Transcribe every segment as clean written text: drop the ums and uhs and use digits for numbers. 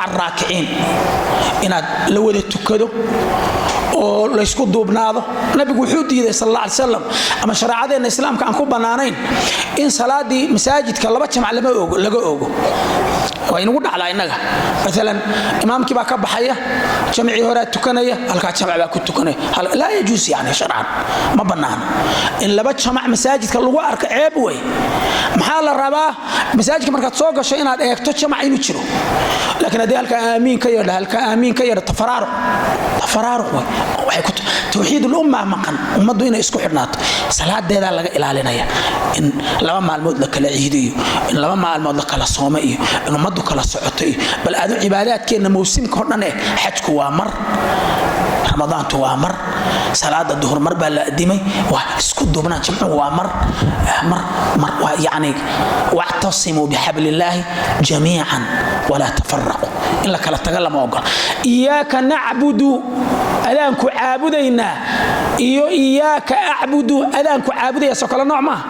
Alraakiciin inaad la wada tukado oo laysku duubnaado. Nabigu wuxuu diiday sal alla alay slam, ama shareecadeenna Islaamka aan ku bannaanayn, in salaadii masaajidka laba jamac lama ogo laga ogo. Waa inugu dhacdaa innaga. Maalan, imaamkii baa ka baxaya, jamcii horaa tukanaya, halkaa jamac baa ku tukanaya. Laa yajuus, yani sharcan ma bannaano in laba jamac masaajidka lagu arko, ceeb wey. Maxaa la rabaa? Masaajidka markaad soo gasho inaad eegto jamac inuu jiro. Laakiin haddii halkaa aamiin ka yeedha, halkaa aamiin ka yeedha, tafaraaruq, tafaraaruq wey. Waxay ku tawxiid ulumma maqan, ummaddu inay isku xidhnaato. Salaadeedaa laga ilaalinaya in 2 maalmood la kala ciidiyo, in 2 maalmood la kala soomo iyo in ummaddu kala socoto. Iyo bal adu cibaadaadkeenna mawsimka oo dhan eh, xajku waa mar, Ramadaantu waa mar, salaada duhur mar baa la adimay, waa isku duubnaan. Jimcuhu waa mar mar mar. Waa yacni wactasimuu bixablillaahi jamiican walaa tafaraquu, in la kala taga lama ogola. Iyaaka nacbudu, adaanku caabudaynaa, iyo iyaaka acbudu, adaanku caabudaya, soo kale nooc maaha.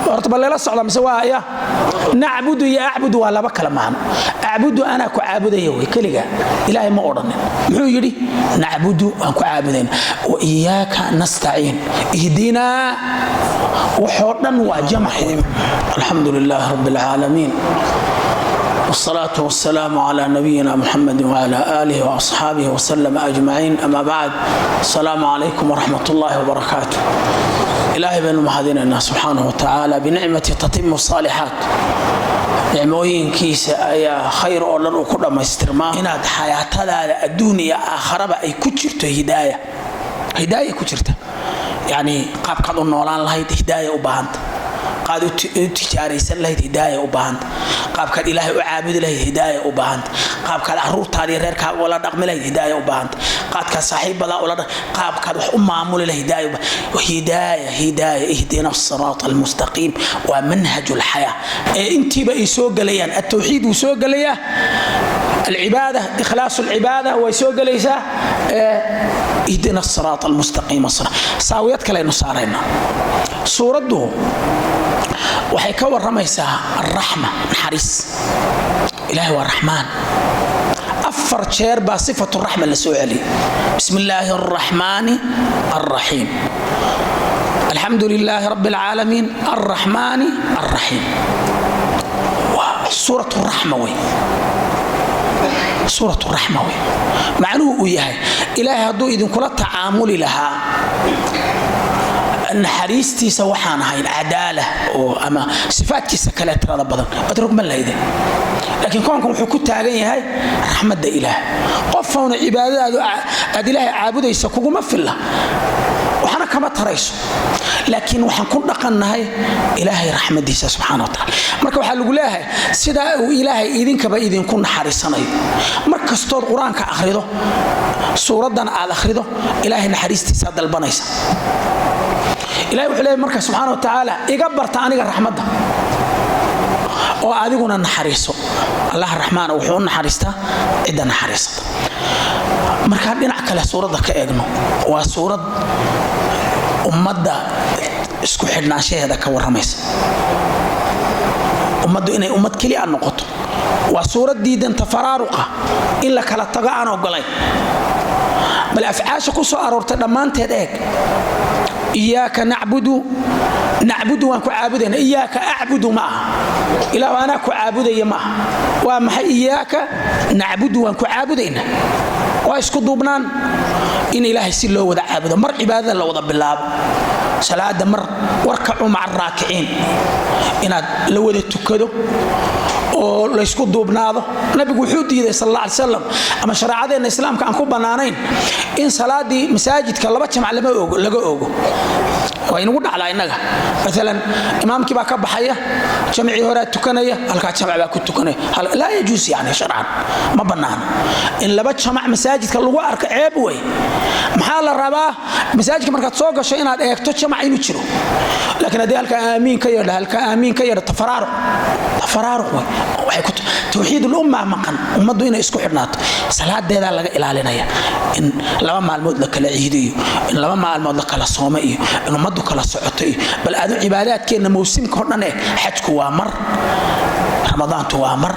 Horta bal leela socda mise waa ya nacbudu iyo acbudu waa laba kala macno. Acbudu, anaa ku caabudaya wey, keliga Ilaahay ma odhanin. Muxuu yidhi? Nacbudu, waan ku caabudayna. Wa iyaaka nastaciin, ihdinaa, waxoo dhan waa jamac. الحمد لله رب العالمين، والصلاة والسلام على نبينا محمد وعلى آله وأصحابه وسلم أجمعين، أما بعد، السلام عليكم ورحمة الله وبركاته. إلهي بين mahadinayna سبحانه وتعالى، بنعمته تتم الصالحات. Nicmooyinkiisa ayaa khayr oo dhan uu ku dhammaystirmaa. Inaad xayaatadaada adduun iyo aakharaba ay ku jirto hidaaya, hidaaya ku jirta, yacni qaabkaad u noolaan lahayd hidaaya u baahanta, qaad u tijaaraysan lahayd hidaaya u baahanta, qaabkaad Ilaahay u caabudi lahayd hidaaya u baahanta, qaabkaad caruurtaada iyo reerkaaga ula dhaqmi lahayd hidaaya u baahanta, qaadkaad saaxiibadaa ula qaabkaad wax u maamuli lahayd hidaaya hidaaya hidaaya. Ihdina asiraat almustaqiim waa manhaj alxayaa ee intiiba ay soo gelayaan. Altawxiid wuu soo gelayaa, alcibaada, ikhlaas alcibaada way soo gelaysaa. Ihdina asiraat almustaqiim, saawiyad kaleynu saarayna. Suuraddu waxay ka waramaysaa alraxma, naxariis. Ilahay waa Raxmaan. Afar jeer baa sifatu raxma la soo celiyay: bismi illaahi alraxmaani alraxiim, alxamdu lilaahi rabbi alcaalamiin, alraxmaani alraxiim. Waa suurat raxma wey, suurat raxma wey. Macnuhu uu yahay, Ilaahay hadduu idinkula tacaamuli lahaa naxariistiisa waxaan ahayn, cadaala oo ama sifaadkiisa kale tirada badan, waad rogman lahaydeen. Laakiin koonkan wuxuu ku taagan yahay raxmadda Ilaah. Qofowna cibaadadaadu aad Ilaahay caabudaysa kuguma filla, waxna kama tarayso, laakiin waxaan ku dhaqannahay Ilaahay raxmadiisa subxaana wa tacala. Marka waxaa lagu leeyahay, sidaa uu Ilaahay idinkaba idinku naxariisanayo, mar kastood Qur-aanka akhrido, suuraddan aad akhrido, Ilaahay naxariistiisaa dalbanaysa. Ilahay wuxuu leeyahy marka subxaana wa tacaala, iga barta aniga raxmadda oo adiguna naxariiso. Allah Raxmaana wuxuu u naxariistaa cidda naxariisata. Markaan dhinac kale suuradda ka eegno, waa suurad ummadda isku xidhnaanshaheeda ka warramaysa, ummaddu inay ummad keliya noqoto. Waa suurad diidan tafaraaruqa, in la kala tago aan ogolayn. Bal afcaasha ku soo aroortay dhammaanteed eeg. Iyaaka nacbudu, nacbudu, waan ku caabudayna. Iyaaka acbudu ma aha, Ilaah anaa ku caabudaya ma aha. Waa maxay? Iyaaka nacbudu, waan ku caabudayna. Waa isku duubnaan in Ilaahay si loo wada caabudo, mar cibaadada la wada bilaabo, salaada mar, warkacuu maca araakiciin, inaad la wada tukado oo laysku duubnaado. Nabigu wuxuu diiday sal alla alay slam, ama shareecadeenna Islaamka aan ku bannaanayn, in salaadii masaajidka laba jamac lama ogo laga ogo. Waa inugu dhacdaa innaga. Maalan, imaamkii baa ka baxaya, jamcii horaa tukanaya, halkaa jamac baa ku tukanaya. Laa yajuus, yani sharcan ma bannaano in laba jamac masaajidka lagu arko, ceeb wey. Maxaa la rabaa? Masaajidka markaad soo gasho inaad eegto jamac inuu jiro. Laakiin haddii halkaa aamiin ka yeedha, halkaa aamiin ka yeedha, tafaraaruq, tafaraaruq wey. Waxay Waxay ku tawxiid ulumma maqan, ummaddu inay isku xidhnaato. Salaadeedaa laga ilaalinaya in 2 maalmood la kala ciidiyo, in 2 maalmood la kala soomo, iyo in ummaddu kala socoto. Iyo bal aadu cibaadaadkeenna mawsimka oo dhan eh, xajku waa mar, ramadaantu waa mar,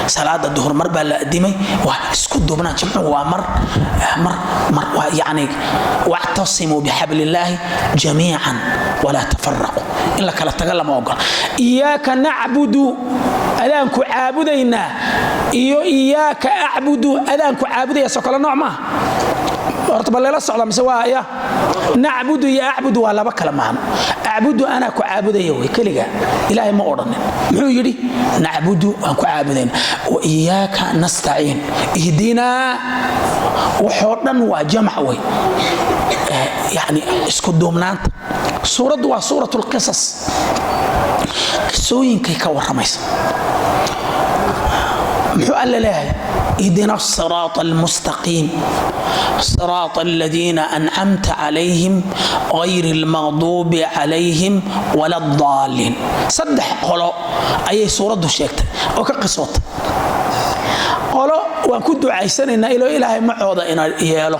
salaada duhur mar baa la adimay, waa isku duubnaan. Jimcuhu waa mar mar mar, waa yacni wactasimuu bixablillaahi jamiican walaa tafaraquu, in la kala taga lama ogola. Iyaaka nacbudu, adaanku caabudaynaa, iyo iyaaka acbudu, adaanku caabudaya, soo kale nooc maaha. Horta bal leela socda mise waa ya nacbudu iyo acbudu waa laba kala macno. Acbudu anaa ku caabudaya wey, keliga ilaahay ma odhanin. Muxuu yidhi? Nacbudu, waan ku caabudayna. Wa iyaaka nastaciin, ihdinaa, waxoo dhan waa jamac wey, yani isku duubnaanta. Suuraddu waa suurat lqisas, qisooyinkay ka warramaysa. Muxuu alla leeyahay? Ihdina asiraat almustaqiim, siraat aladiina ancamta calayhim, gayri almaqduubi calayhim wala addaaliin. Saddex qolo ayay suuraddu sheegtay oo ka qisootay. Qolo waan ku ducaysanaynaa ilo ilaahay macooda ina yeelo,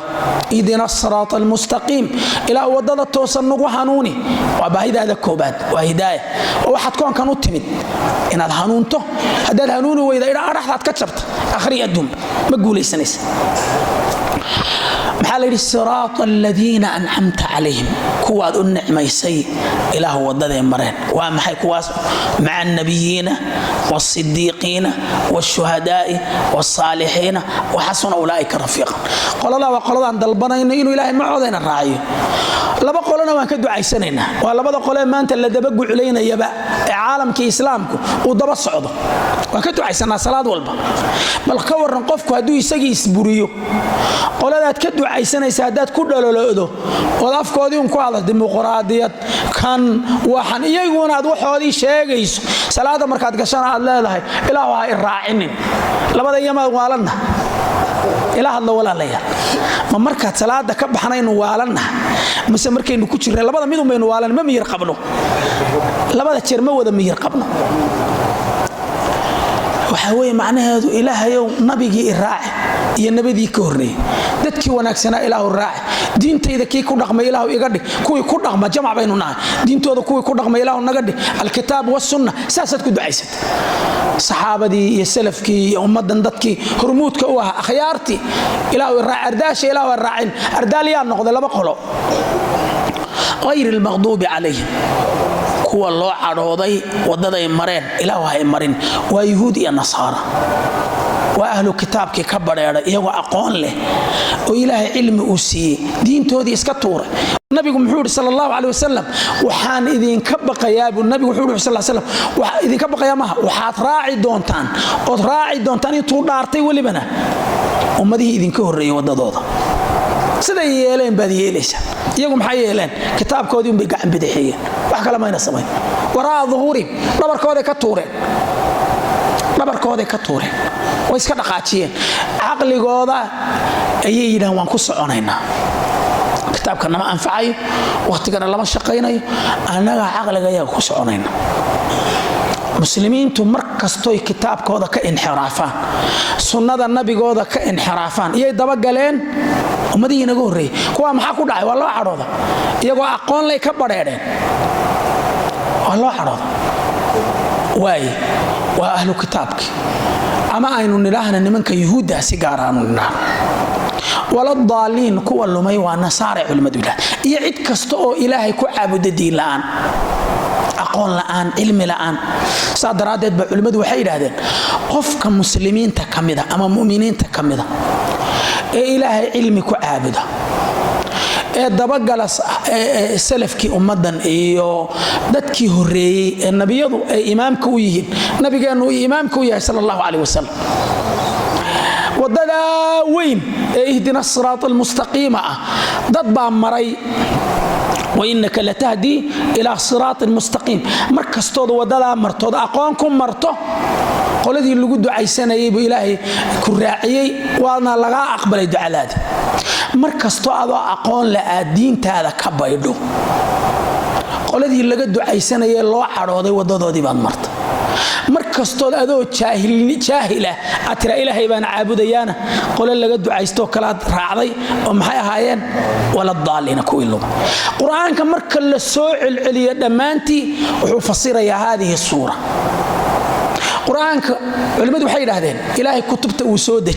ihdina asiraat almustaqiim, ilaa waddada toosan nagu hanuuni. Waa baahidaada koobaad, waa hidaaya, oo waxaad koonkan u timid inaad hanuunto. Haddaad hanuuni weyda, idhaa adhaxdaad ka jabta, akhri adduun ma guulaysanaysa. Maxaa la yidhi? Siraat aladiina ancamta calayhim, kuwaad u nicmaysay ilaahu waddaday mareen. Waa maxay kuwaas? Maca annabiyiina waasidiiqiina waashuhadaa'i wasaalixiina, waxasuna ulaa'ika rafiiqan. Qoladaa waa qoladaan dalbanayno inuu ilaahay macoodayna raaciyo. Laba qolona waan ka ducaysanaynaa, waa labada qolee maanta la daba guclaynayaba ee caalamkii islaamku uu daba socdo. Waan ka ducaysanaa salaad walba. Bal ka warran qofku hadduu isagii isburiyo? Qoladaad ka ducaysanaysa haddaad ku dhaloloodo ood afkoodii un ku hadla, dimuqraadiyad kan waxan, iyaguna aad waxoodii sheegayso, salaada markaad gashana aad leedahay ilaahu ha i raacinin, labada iyamaad waalanna ila hadla. Walaalayaal, ma markaad salaada ka baxnaynu waalannaha mise markaynu ku jirna? Labada midun baynu waalan. Ma miyir qabno labada jeer, ma wada miyir qabno. Waxaa weeye macnaheedu, ilaahayow nabigii i raaci iyo nabadii ka horreeyey, dadkii wanaagsanaa ilaahu raaci, diintayda kii ku dhaqmay ilaahu iga dhig. Kuwii ku dhaqma, jamac baynu nahay, diintooda kuwii ku dhaqmay ilaahu naga dhig, alkitaab wasunna. Saasaad ku ducaysata. Saxaabadii iyo salafkii iyo ummaddan dadkii hormuudka u ahaa, akhyaartii ilaahu raaci, ardaasha ilaahu raacin. Ardaal yaa noqday? Laba qolo: hayr almaqduubi calayhim, kuwa loo cadhooday waddaday mareen ilaahu hay marin, waa yuhuud iyo nasaara, waa ahlu kitaabkii ka badheedhay iyagoo aqoon leh oo ilaahay cilmi uu siiyey, diintoodii iska tuuray. Nabigu muxuu yidhi sala allahu caleyh wasalam? Waxaan idinka baqayaa buu nabigu wuxuu yidhi sal slam, waxa idinka baqayaa maaha, waxaad raaci doontaan ood raaci doontaan, intuu dhaartay welibana, ummadihii idinka horreeyey waddadooda. Siday yeeleen baad yeelaysaa. Iyagu maxay yeeleen? Kitaabkoodii unbay gacan bidixeeyeen, wax kale mayna samayn. Waraa duhuurihim, dhabarkooday ka tuureen, dhabarkooday ka tuureen, way iska dhaqaajiyeen. Caqligooda ayay yidhahan waan ku soconaynaa, kitaabka nama anfacayo, wakhtigana lama shaqaynayo, annagaa caqliga yaga ku soconayna. Muslimiintu mar kastoy kitaabkooda ka inxiraafaan, sunnada nabigooda ka inxiraafaan, iyay dabagaleen ummadihii inaga horreeyey. Kuwaa maxaa ku dhacay? Waa loo cadhooda. Iyagoo aqoon lay ka badheedheen, waa loo cadhooda. Waaye waa ahlu kitaabkii, ama aynu nidhaahna nimanka yuhuudda si gaar aanu nidhaahno. Waladaaliin, kuwa lumay, waa nasaara culimmadu yidhahda, iyo cid kasta oo ilaahay ku caabuda diin la'aan, aqoon la'aan, cilmi la'aan. Saa daraaddeed ba culimmadu waxay yidhahdeen, qofka muslimiinta ka mida ama mu'miniinta ka mida ee ilaahay cilmi ku caabuda, ee dabagala salafkii ummaddan iyo dadkii horreeyey ee nebiyadu ay imaamka u yihiin, nabigeennu uu imaamka u yahay sala allahu caleyh wasalam, waddadaa weyn ee ihdina asiraat almustaqiima ah dad baa maray. Wainaka latahdii ilaa siraatin mustaqiim. Mar kastood waddadaa martood aqoon ku marto, qoladii lagu ducaysanayay buu ilaahay ku raaciyey, waana lagaa aqbalay ducadaadi. Mar kastoo adoo aqoon la aad diintaada ka baydho, qoladii laga ducaysanayee loo cadhooday waddadoodii baad marta. Mar Kastood adoo jaahila aad tira Ilaahay baan caabudayaana, qole laga ducaystoo kalaad raacday oo maxay ahaayeen? Waladaaliina, kuwii luma. Qur-aanka marka la soo celceliyo dhammaantii wuxuu fasirayaa haadihi suura. Qur-aanka culimmadu waxay yidhaahdeen Ilaahay kutubta uu soo deji